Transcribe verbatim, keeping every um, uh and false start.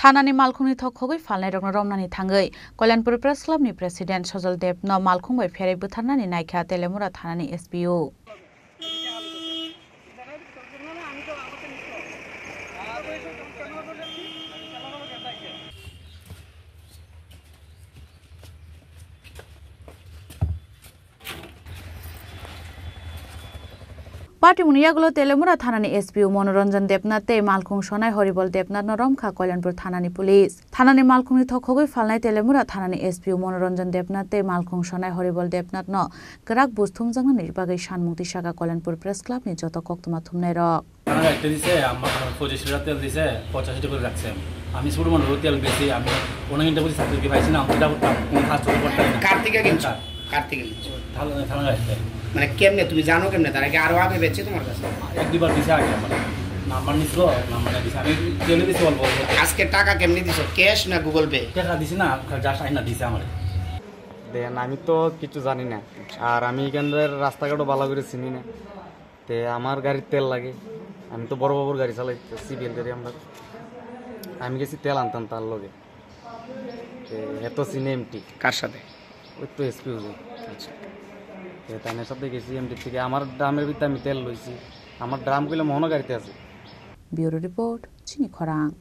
Thanani malkhungni thok khogwi phalnairokno romnani thangwi Kalyanpur Press Club ni President Sojol Deb no malkhung bai pherwi bwtharnani naikha Telemura thanani S P O. Patimuni yagulo Telemura thanani S P O Monoranjan Debnath tei malkhung sonai Horibol Debnath no romkha Kalyanpur thanani police. Thanani malkhungni thok khogwi phalnai Telemura thanani S P O Monoranjan Debnath tei malkhung sonai Horibol Debnath no kwrak buj thumjaknani bagwi sanmung tisaka Kalyanpur Press Club ni joto koktwma thumnairok. থানা দায়িত্ব দিছে, আমার পঁচিশ লিটার তেল দিছে, পঁচাশি লিটার করে রাখছে। আমি ছোট মানুষ, তেল বেশি, আমি অনেক দিন ধরে চাকরি পাইছি না, আমি এটা করতাম, কোনো কাজ চোখ করতাম না। কার থেকে কিনছো? কার? কার থেকে কিনছো? থানা, থানা দায়িত্ব। মানে কেমনে তুমি জানো কেমনে? তারা কি আরো আগে বেচছে তোমার কাছে? এক দুইবার দিছে আগে আমার। নাম্বার নিছিল, নাম্বার নিয়ে দিছে। আমি তেলে দিছি অল্প অল্প। আজকে টাকা কেমনে দিছো? ক্যাশ না গুগল পে? টাকা দিছি না, জাস্ট আইনা দিছে আমার। দেন আমি তো কিছু জানি না, আর আমি এখানকার রাস্তাঘাটও ভালো করে চিনি না। তে আমার গাড়ির তেল লাগে, আমি তো বড় বাবুর গাড়ি চালাই, সিবিএল গাড়ি আমরা। আমি গেছি তেল আনতাম তার লগে। তে এত সিনে এমটি। কার সাথে? ওই তো এসপি হুজুর। আচ্ছা। তে তানের সাথে গেছি এমটি থেকে আমার ড্রামের ভিতরে আমি তেল লইছি। আমার ড্রাম কইলে মোহনা গাড়িতে আছে। Bureau report, Chini Khorang.